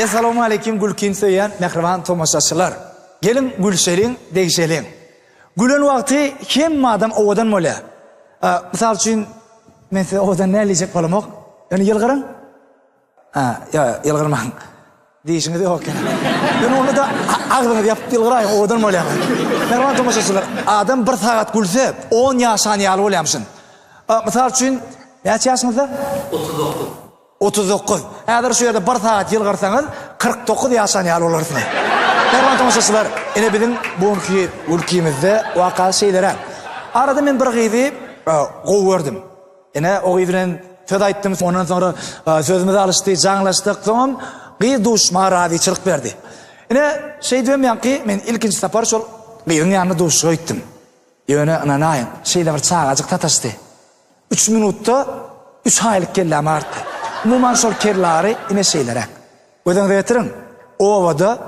Essalawmaleýkim gülkini söýýän mähriban tomaşaçylar. Geliň gülşeliň, degşeliň. Gülen wagty hemme adam owadan bolýar. Mysal üçin men size owadan däl diýjek bolamok. Ýöne ýylgyryň. Hä, ýok, ýylgyrmaň. Dişiňiz ýok eken. Ýöne onda-da agzyňyzy ýapyp ýylgyraýyň, owadan bolýaňyz. Mähriban tomaşaçylar, adam bir sagat gülse, on ýaşan ýaly bolýamyşyn. Mysal üçin, näçe ýaşyňyzda? 39. 39. Häzir şu ýerde bir sagat ýylgyrsaňyz, 49 ýaşan ýaly bolarsyňyz. Mähriban tomaşaçylar, ine biziň bu günki gülkimizde waka şeýleräk. Arada men bir gyzy gowy gördüm. Ine, o gyz bilen söz aýtdym, ondan soňra sözümiz alyşdy, jaňlaşdyk, soňam gyz duşmaga razyçylyk berdi. Ine, şeýdibem ýaňky men ilkinji sapar şol gyzyň ýanyna duşuşyga gitdim. Ýöne, ynanaýyň, şeýle bir çagajyk sataşdy. Üç minutda üç aýlyk kelläm agyrtdy. Umuman, şol kellagry ine şeýleräk. Gözüňize getiriň, obada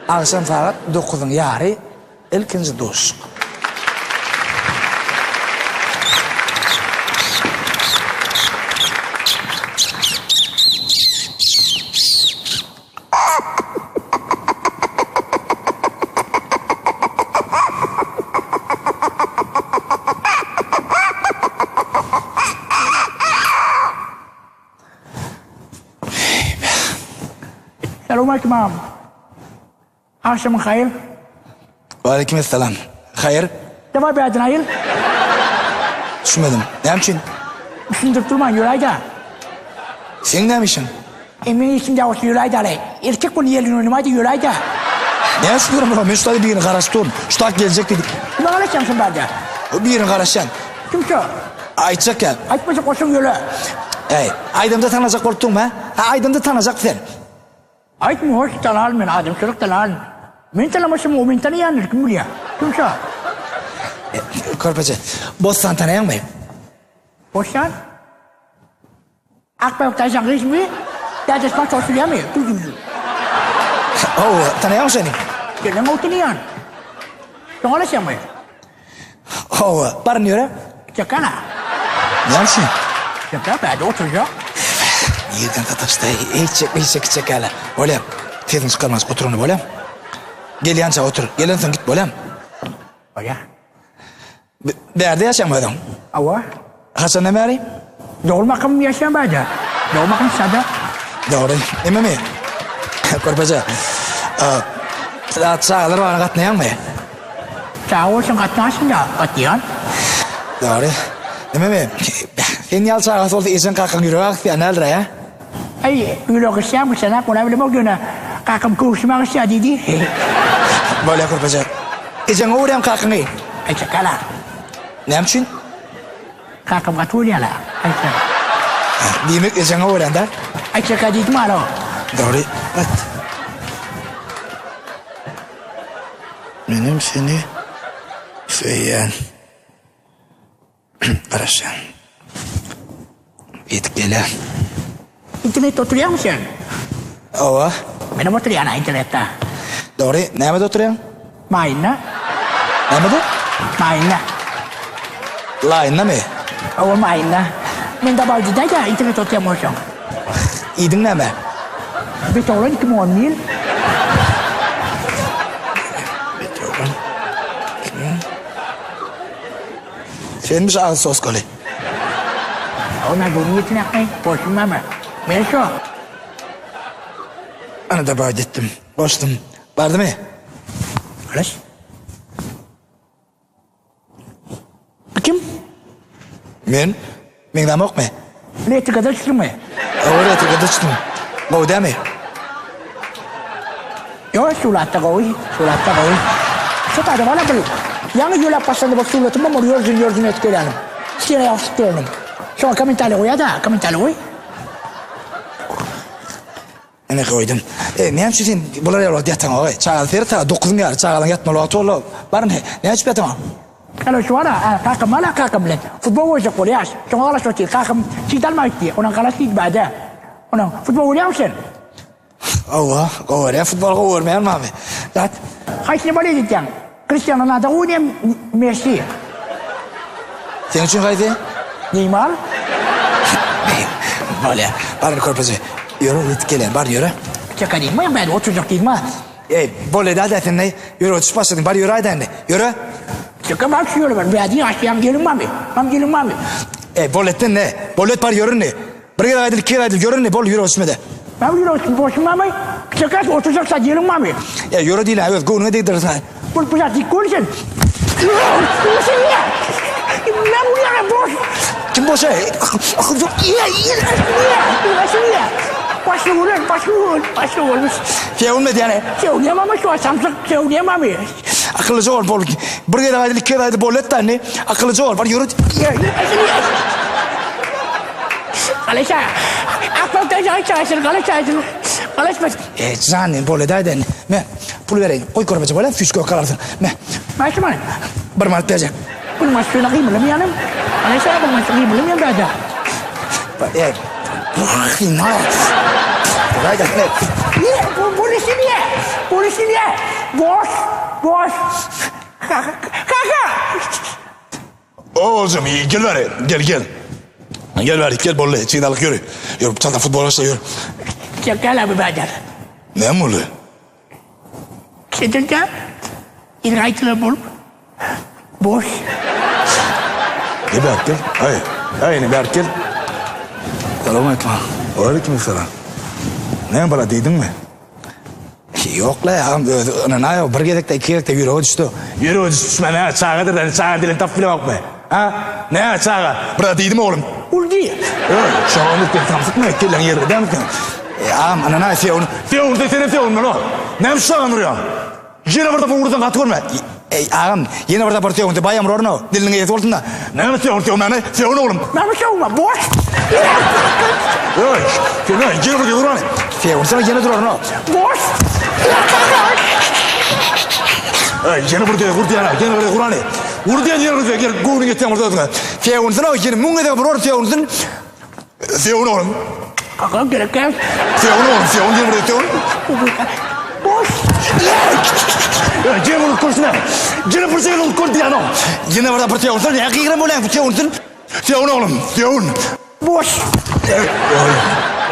agşam sagat dokuzyň ýary ilkinji duşuşyk. Salowmaleýkim agam. Agşamyň haýyr. Waleýkim essalam. Haýyr. Daway bäden aýyl. Düşünmedim. Näme üçin? Düşündirip durman ýöräýdä. Seň näme işiň? E meň işim däl bolsa ýöräýdä ale. Erkek bol ýerden oýnamaýda ýöräýdä. Näme üçin ýöremok? Men şu taýda birine garaşyp durun. Şu tak geljek diýdi. Kime garaşýaň sen bärde? Birine garaşýan. Kim şo? Aýtjak ýa. Aýtmajak bolsaň ýöre. Äý, aýdamda tanajak bolup durma, hä? Hä, aýdamda tanajak sen. Aýtma, hoş, tanaryn men, adamçylyk tanaryn. Men tanamasam, o meni tanaýandyr, kim bilýär. Kim şo? Körpeje, Bossan tanaýaňmy? Bossan? Ak bäbek daýzaň gyzmy? Dädesi paşa oturýarmy? Dur-dur-dur. Hawa, tanaýaňmy seni? Gelen gowy tanaýan. Şoňa alaşýaňmy? Hawa, baryn ýöre. Çekana. Näme üçin? Çekä, bärde oturjak. Nirden sataşdy? Eýçek, beýçek çekäle. Bolýa. Sesiňi çykarman otur onda, bolýa. Gelýänçä otur. Gelensoň git, bolýa. Bolýa. Bärde ýaşaýaňmy özüň? Hawa. Haçandan bäri? Dogulmakam ýaşaýan bärde. Dogulmakam sada. Dogry. Ememi? Körpeje. Çagalar bagyna gatnaýaňmy? Çaga bolsaň gatnaşyn-da, gatnaýan. Dogry. Ememi? Sen ýaly çagasy bolsa ejeň kakaň ýüregi agysýar näldire, hä? Aý, ýüregi gysýan gysanak, ony bilemok ýöne kakam köwşüme gysýar diýdi. Bolýar körpeje. Ejeňi öwürýäň kakyňy. Aý çakala. Näme üçin? Kakam gaty bolýala. Aý çak. Diýmek ejeňi öwürýän däl? Aý çaka diýdim alo. Dogry. At. Menem seni söýýän. Garaşýan. Ýetip gelýän. Internetde oturýarmy sen? Hawa. Menem oturýan-a internetde. Dogry, nämede oturýaň? Maýynda. Nämede? Maýynda. Laýyndamy? Hawa, maýynda. Men dabaýjy däl-de, internetde oturýan bolsaň. Iýdiň näme? Bet oglan 2010 ýyl. Bet oglan 2010. Senmiş agyz soskaly. Ona göwün ýetinakmy? Bolsun mama. Men şo. Ana da baýt etdim. Goşdum. Bardymy? Halas. Bu kim? Men. Meňzämokmy? Retrikada çykdyňmy? Hawa retrikada çykdym. Gowy dämi? Ýok suratda gowy, suratda gowy. Şu taýda bana bir ýaňy ýöläp başlanda bir suratym bar, ony ýörzün ýörzün edip gelýänim. Stena ýapyşyp duranym. Şoňa kommentariý goýada, kommentariý goý. Ine goýdum. E, näme üçin sen bular ýaly wagt ýataňok-eý? Çagaly seret sagat dokuzyň ýary, çagalaň ýatmaly wagty boldy. Baryn, näme üçin ýataňok? Alo şu wara, kakam bar-a kakam bilen futbol oýnajak bolýas. Şoňa garaşyp otyr. Kakam çig alma gitdi. Onuň garaş diýdi bäde. Onuň futbol oýnaýarmy sen? Hawa, gowy görýän futbol gowy görmeýän barmy? Zat. Haýsyny bolet edýäň? Kristiano Ronaldo gowy oýnaýar Messi? Seň üçin haýsy? Neýmar. Bolýar. Bar körpeje. Ýöre ýetip gelýän. Bar ýöre. Çeka diýdim, men bäri oturjak diýdim ha. Eý, bol edäý-dä sen neý, ýürege düşüp başladyň, bar ýöräý-dä indi, ýöre. Çeka bar şu ýöre bar, bäri ýaşlaýan gelin barmy? Mam gelin barmy? Eý, bol etden ne, bol et bar ýör indi. Bir gezek aýdyl, iki gezek aýdyl, ýör indi, bol ýürege düşme-de. Mam ýürege düşme, boşum barmy? Çeka oturjak zat gelin barmy? Eý, ýöre diýlen, öz göwnüňe degdirersiň. Bol bu zat dik gol sen. Men bu ýere boş. Kim boş eý? Başly bolar, başly bol, başly bolmuş. Sewinme diýene. Sewinýän ama şu samsyk sewinýän ama. Akyllyja bol, bol. Bir gezek aýdyl, iki gezek aýdyl, bol et-dä indi. Akyllyja bol, bar ýöret. Galaşa. Akylda jaý çaşyr, galaşa. Galaşma. Eý, jan, bol edäý-dä indi. Me, pul bereýin. Goý körpeje bolýa, süýji kök alarsyň. Me. Näçe manat? Bir manat berjek. Bir manat şöyle gymyldamaýanam. Galaşa bir manat gymyldamaýan bäde. Eý. Bolaý-da. Ne? Bu bu işi niye? Bu işi niye? Boş, boş. Kaka, kaka. Oğulcum gel beri gel gel. Gel beri gel bolly çiğdalyk ýörü. Ýör çanta futbol başla ýör. Gel abi bäder. Näme boldy? Kedilde il gaýtylan bolup boş. Gel bärik gel. Aý, aý ine bärik gel. Salam aýtma. Waleýkim salam. Näme bala diýdiňmi? Ýok-la, agam özi ynanaýok, bir gezekde, iki gezekde ýürege düşdi. Ýürege düşüp düşmän, hä, çagadyr da, çaga dilini tapyp bilemokmy? Hä? Näme çaga? Bir zat diýdimi oglum? Urdy. Öý, şoňa ümit et, samsykmy? Kelläň ýerinde dälmi seň? E, agam, ynanaý, sen ony. Sen ursa, senem sen urmaly. Näme şu çagany urýaň? Ýene bir sapar ursaň gaty görme. Eý, agam, ýene bir sapar sögünse baýam uraryn-ow, diliniň eýesi bolsun-da. Näme sögün sögmäni? Sögün oglum. Näme sögme, boş. Öý, sen öý, ýene bir urany. Sögünse ýene duraryn-ow. Boş. Öý, ýene bir ur diýen, ýene bir urany. Ur diýen ýene bir gel, göwnüň ýetýän bir özüňe. Sögünsin-ow, ýene müň gezek urar sögünsin. Sögün oglum. Kaka gerek däl. Sögün oglum, sögün ýene bir sögün. Boş. Öý, ýene bir görsün. Ýene bir sögün gör diýen o. Ýene bir sapar sögünsin, näme gygyran bolýaň, sögünsin. Sögün oglum, sögün. Boş.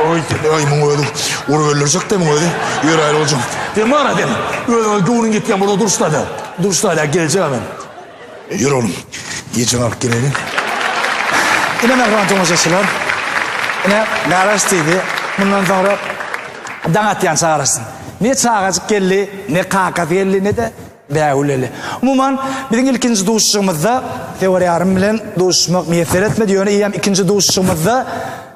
Oý, oý, muň özi urup öldürjek-de muň özi. Ýör aýry oljum. Sen bar-a sen. Özüňe göwnüň ýetýän bolsa duruşda-da. Duruşda-da geljek men. Ýör oglum. Gijäňi alyp geleli. Ine mähriban tomaşaçylar. Ine Garaş TV mundan soňra daň atýança garaşsyn. Ne çagajyk geldi, ne kakasy geldi, ne-de Bägül geldi. Umuman, biziň ilkinji duşuşygymyzda Sewar ýarym bilen duşuşmak miýesser etmedi, ýöne eýýäm ikinji duşuşygymyzda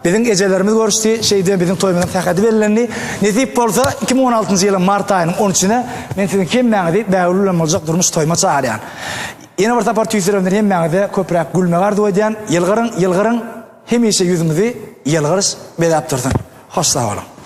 biziň ejelerimiz görüşdi, şeýdibem biziň toýumyzyň sähedi bellendi. Nesip bolsa, 2016-njy ýylyň mart aýynyň on üçüne men siziň hemmäňizi Bägül bilen boljak durmuş toýuma çagyrýan. Ýene bir sapar tüýs ýüregimden hemmäňize köpräk gülmegi arzuw edýän. Ýylgyryň, ýylgyryň, hemişe ýüzüňizi ýylgyryş bezäp dursun. Hoş sag boluň!